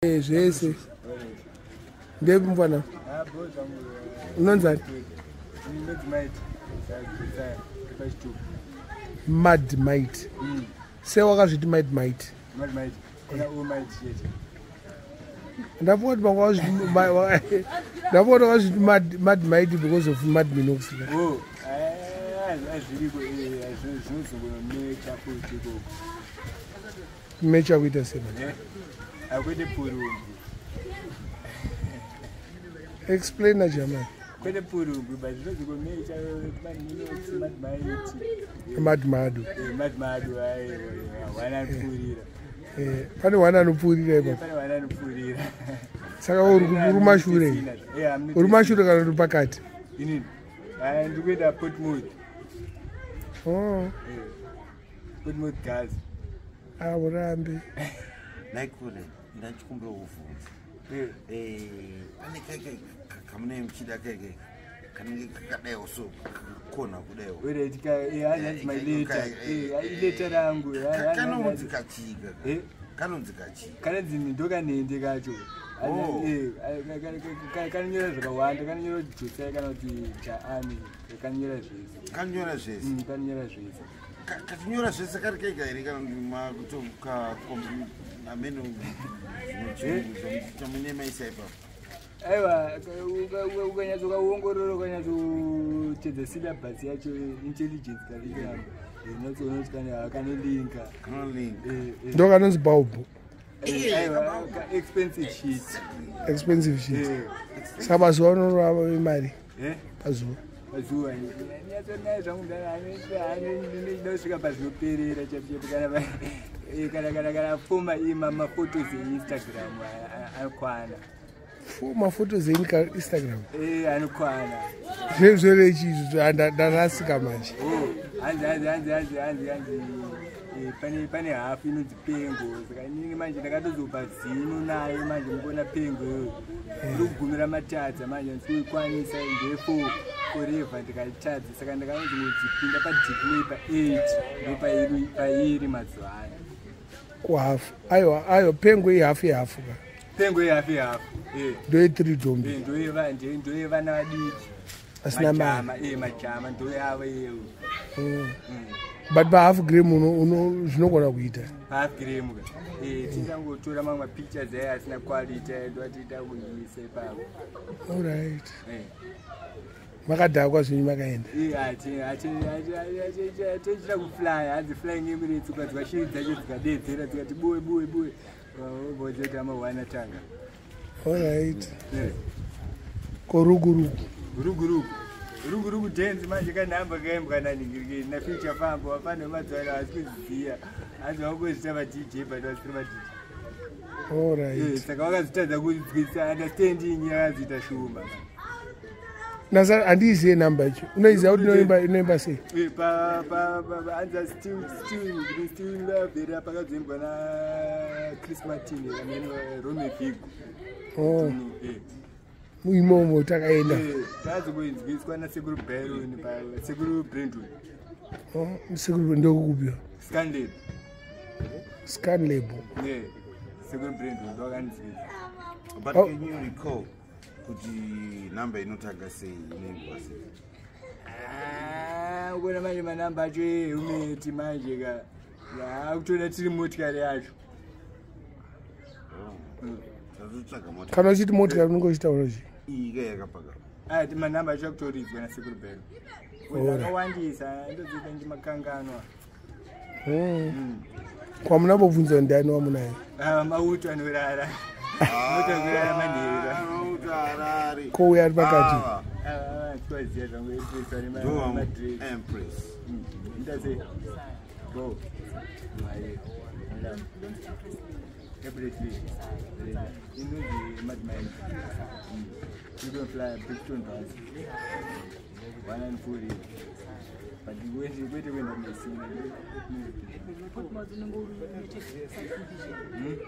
Zvese ndepi mufana unonzani? Mad Might. Sei wakazviti Mad Might? Ndafunga kuti ndafunga kuti wakazviti Mad Might because of Mad Minox. Mecha kuita sei? Akwete purungu. Explain na German. Kwete purungu, but zvinozikomecha Mad Minox, Mad Might. Mad Mado. Mad Mado, aiwa, wana anopfuurira. Pane wana anopfuurira ipapo. Pane wana anopfuurira. Saka uri mashure. Uri mashure kana uri pakati? Inini. Ndiri kuenda Portmouth. Oh. Portmouth gas. Aurambi. Naikule, ndachikumbira kuvhunza. Pane keke kamunenge muchida keke kanenge kakadaiwo so kakakona kudaiwo. Ileta rangu. Kanonzi kachika. Kanonzi kachika. Kanonzi ndokanende kacho. Kanonyora zvakawanda, kanonyora kuti Josai kana kuti Jaami, kanonyora zvese. Kanonyora zvese. Kanonyora zvese. Kachinyora zvese kari kega here kana makutokaameno chamune maisa ipapo? Aiwa, ukanyatsokaongorora, ukanyatsotedza syllabus yacho, intelligence curriculum, unotsoona kuti kanolinka. Kanolinka. Ndo kanonzi bulb. Aiwa, expensive shit. Expensive shit. Saka mazuva unorova imari pazuva? Pazuva nyatsonai zvangu ndinoda kusvika pazvinoperera chaipo chaipo, kana foma ima maphotos eInstagram anokwana. Maphotos eInstagram? Anokwana. Zvezverechi izvo ndarasika manje. Hanzi hanzi hanzi hanzi hanzi hanzi pane hafu inonzi pengo. Saka inini manje ndakatozobva zino nayo manje, mukuona pengo iyoyo iri kugumira matadza manje, handisi kuikwanisa ndefo forever ndikaitadza. Saka ndakanozongodzipinda padisplay pa8, ndo pairi mazuva ano. Kuhafu? Aiwa, aiwa, pengo ihafu yehafu ka. Pengo ihafu yehafu. Ndoye3 dombi. Ndoyevana vadiki. Asina mari. Majama ndoyavo iyewo. But pahalf gram zvinogona kuita. Half gram ka, tichangotora mamwe mapictures aya asina quality aya, ndoatiita kuisa ipapo. Allright, makadhakwa zvenyu makaenda? Tichita kufly, hanzi Flying Emirates, ukadzwa shiri dzacho dzikadedzera dzikati buwe buwe buwe, vozoita mawana tanga. Allright, ko Rugurugu? Rugurugu, Rugurugu dance manje kanhamba kaimbwa nanhingirikeni naFuture Fambo. Vafana vemazuva ano havasi kuziziva, hanzi vangozvita maDJ but vasiri maDJ. Saka vakazvitadza kunzwisa, understanding yakazoita shoma. Nasa handiiziye namba yacho. Unoiziva kuti inoimba sei? Hanzi Still Love here, pakazoimbwa naChris Martin amene Rome Vigo. Oh. Imomo takaenda. Tazokuinzwiswa nasekuru Byron, sekuru Brandon. Oh, sekuru ndokukupiwa? Scanlab. Scanlab. Sekuru Brandon ndovakanzwisa. But can you recall kuti namba inotanga sei, inoimbwa sei? Ukuona manje manamba acho ehelmet manje ka, akutoda tiri motikari yacho. Tatotsvaga mota. Kana uchiti motikari unenge uchitaura chii? Iyi ka yakapaka. Ati manamba acho akutoridzwa nasekuru Byron akawandisa, ndodzika ndimakanganwa. Kwamuna bobvunza ndani wamunaye? Mauto anorara, mauto anorara manheru. Mauto harare. Ko uyo ari pakati? Twaziya zvangu, Empress ane madress. Empress. Ndase go Empress inonzi Mad Mike, Freedom Flyer, Brixton Bus, 140, but kwete kuenda Messina. Portmouth unenge uri subdivision.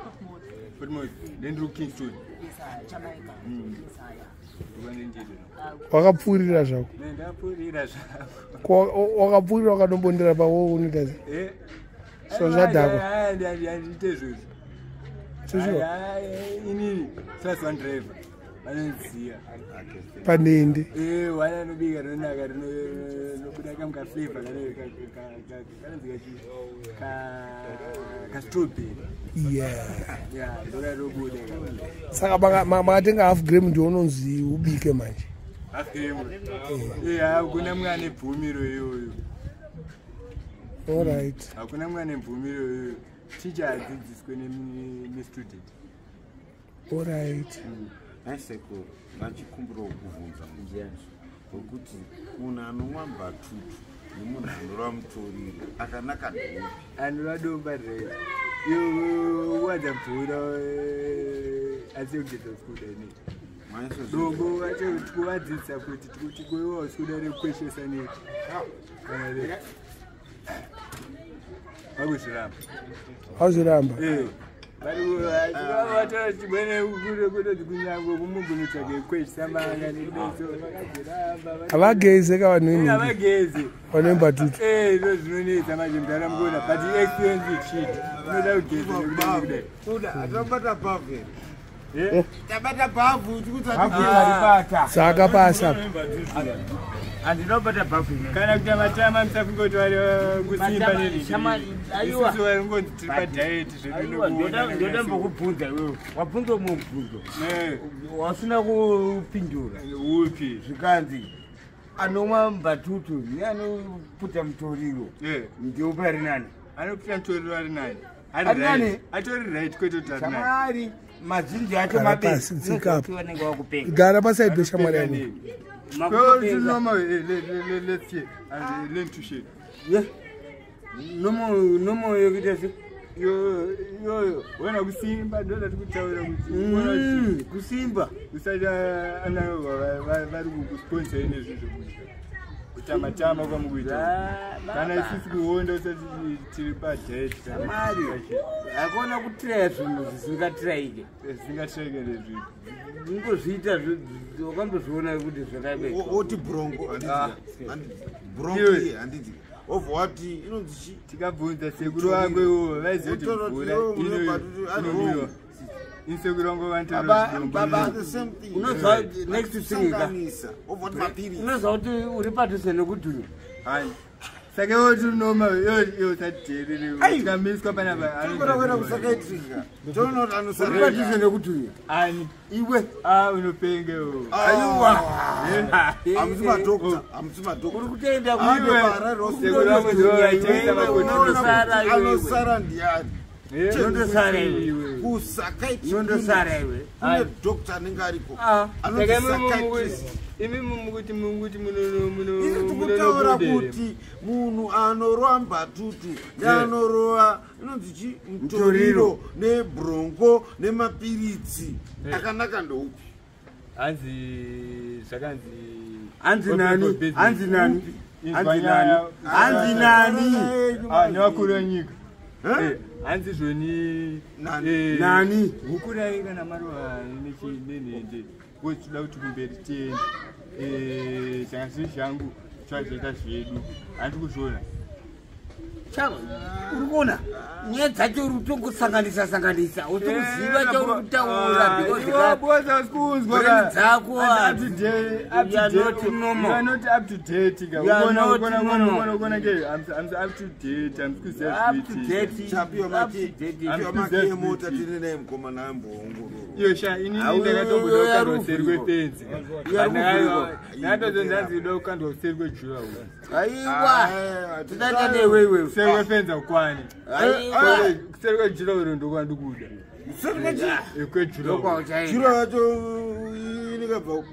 Portmouth. Portmouth ndendiri kuKingston. Yes, Jamaica. Yes, yeah. Ndokwanendiri. Wakapfuurira zvako? Ndapfuurira zvako. Wakapfuurira wakatombondera pawo, unoita sei? So zvadhakwa. Handiite izvozvo. Sure. Class 1 driver. Vanonziya. Panende. Wana anobika rinonaka rinobuda kamuka flavor kanonzi kachi ka strawberry. Yeah. Yeah, ndokarobuda. Saka makatenga half gram ndio unonzi ubike manje. Half gram. Hakuna mwana nebvumiro iyoyo. All right. Hakuna mwana nebvumiro iyoyo. Teacher adzidziswe nestudent. All right. Naisekuru, ndachikumbirawo kuvhunza mubvunzo wekuti munhu anomwa mbatutu nemunhu anorwa mutoriro akanaka ndeupi? Anorwa domba right. Iwe wadza mvura asi yekugeza usikuda nei. Dombo wacho tikuvadzidzisa kuti tikuiwa usikuda rekukweshesa nei. Vakuzviramba. Vakuzviramba. Havageze ka vanhu havagezi vane mbatutu. Ndozvinonetsa manje mudhara mukona, but experience shit inoda kugeza nekudai kudai. Atabata bhavhu here? Tabata bhavhu Saka pasa. Andinobata bhavhu kana kuita matama musafunga kuti vari kusimba neisusu vari ngonzi tiri padiet zvedu. Ndodambokubvunza iwewe, wabvunza umwe mubvunzo wasina kupindura. Upi? Zvikanzi anomwa mbatutu neanoputa mutoriro ndeupi ari nani? Anoputa mutoriro ari nani? Ari nani? Atori right kwete kuti ari nani. Shamwari, mazhinji acho Gara pasi, tsika apo. mabenzi wakupenga. Gara pasaidi peshamwari yangu. Let's hear and learn to share. Nomo yekuita se Yoyo wena kusimba ndozati kutaura kuti kusimba usati ana vari kukusponsor nezvi zvekudya kutamatama kwamukuita kana isusu kuonda usati tiri padiet. Mari hakona kutiraya zvinhu zvisingatiraike. Zvisingatiraike ndezvipi? Ungozviita wakambozviona kuti zvakabe. Woti bronco handiti, bronco iye handiti, obva wati inonzi chi? Tikabvunza sekuru wangu iwovo vaiziva kuti mvura inonwiwa. Insekuru wangu Baba, the same thing. Unozwa next thing ka. Sanganisa, obva wati mapiritsi. Unozwa kuti uri padhuze nekudhunya. Hai, saka iwo tinoma iwo satiterere tikamiswa panapa. Tinoda kuenda kusakaitrika, toona kuti Uri anosara padhuze nekudhunya Ani? Iwe. A unopenga iwo. Aiwa. Hamusi madokta, hamusi Uri madokta. kutoenda. Sekuru wangu ndivo vaitengesa makotino. Unondosara iwe. Anosara ndiani? Unondosara iwe. Kusakaitrika Unondosara iwe. kune dokta anenge ariko anonzi Saka imi psychiatrist. imi mukuti mukuti Isi tikutaura kuti munhu anorova mbatutu neanorova inonzi chi mutoriro nebronco nemapiritsi akanaka ndoupi? Hanzi zvakanzi Hanzi nani? Hanzi nani? Hanzi nani? Hanzi nani? Nevakuru venyika. Hanzi zvoni. Nani? Nani? Hukurai kana maruva nenhende kotoda kuti kumberi tiende. Zvanga zviri zvangu zvazoita zvedu handi kuzviona. Chama, uri kuona nyaya dzacho uri kutongosanganisa sanganisa, usi kuziva chauri kutaura because brain dzako you are not normal. You are not up to date ka. You are Ukona not ukona normal. ukona ukona ke I'm up to date, I'm kuziva Up to zvikuitika. date. Chapiwa Up maki to date. piwa maki yemota tine naye mukomana amboongororwa. Iyo sha inini Au, ndakatomboda uyo kukandwa ari kuseri kuvhuriko. kwefenzi. Uyo ari kuvhuriko. Ndakatozonzi ndoda kukandwa kuseri kwejura uko. Aiwa, tinoita newe iwewe. Kuseri kwefenzi hakukwani. Aiwa. Kuseri kwejura uro ndokwandikuda. Kwejura. Ndokwauchaenda. Chiro yacho inekabva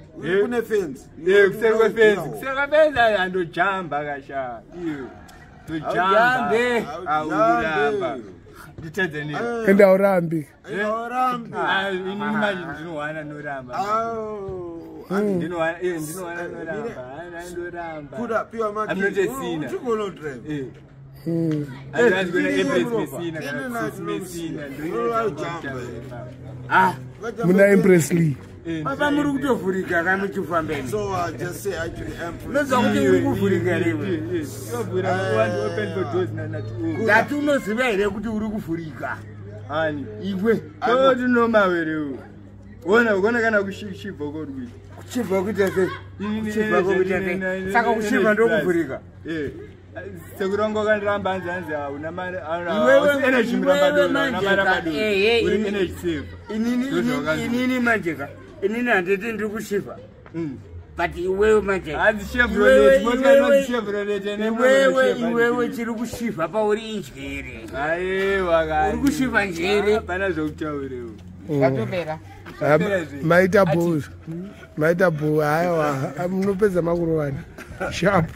kune fenzi. Kuseri kwefenzi. Kuseri kwefenzi andojamba kasha. Iyo. Ndojamba. Haujambe. Auramba. Nditedze nei? Ende haurambi. Aurambi. Inini manje ndinowana noramba. Ndinowana ndinowana noramba. Andoramba. Kuda piwa maki. I'm not a sinner. Uchigona drive. Hanzi kuna Empress Messina kana Sis Messina. Ah, Muna Empress Lee. baba muri kutovhurika ka muchifambeni. So I just say actually Empress. Unozwa kuti uri kuvhurika here iwe? Ndati unoziva here kuti uri kuvhurika Ani. iwe? Kotinomawere. Ona ukaona kana kushivha kori kuita. Kuchivha kuita sei? Kuchivha kuita sei? Saka kuchivha ndokuvhurika. Eh. Sekuru vangu vakandiramba hanzi hanzi hauna mari Iwewe- energy iwewe murambadoro hauna manje mari ka, ambadoro. eh, eh, Uri ini- energy saver. Inini Ndozvavakanzi. inini manje ka. Inini handiti ndiri kushivha. But iwewe manje. Hanzi Chevrolet, Iwewe- motikari iwewe- inonzi Chevrolet, ine Iwewe Chevrolet. iwewe chiri kushivha pauri injere. Aiwa kani. Uri kushivha njere. Hapana zvokutaurewo. Zvatopera. Ah, maita bho maita bho haiwa munopedza makurovana sharp.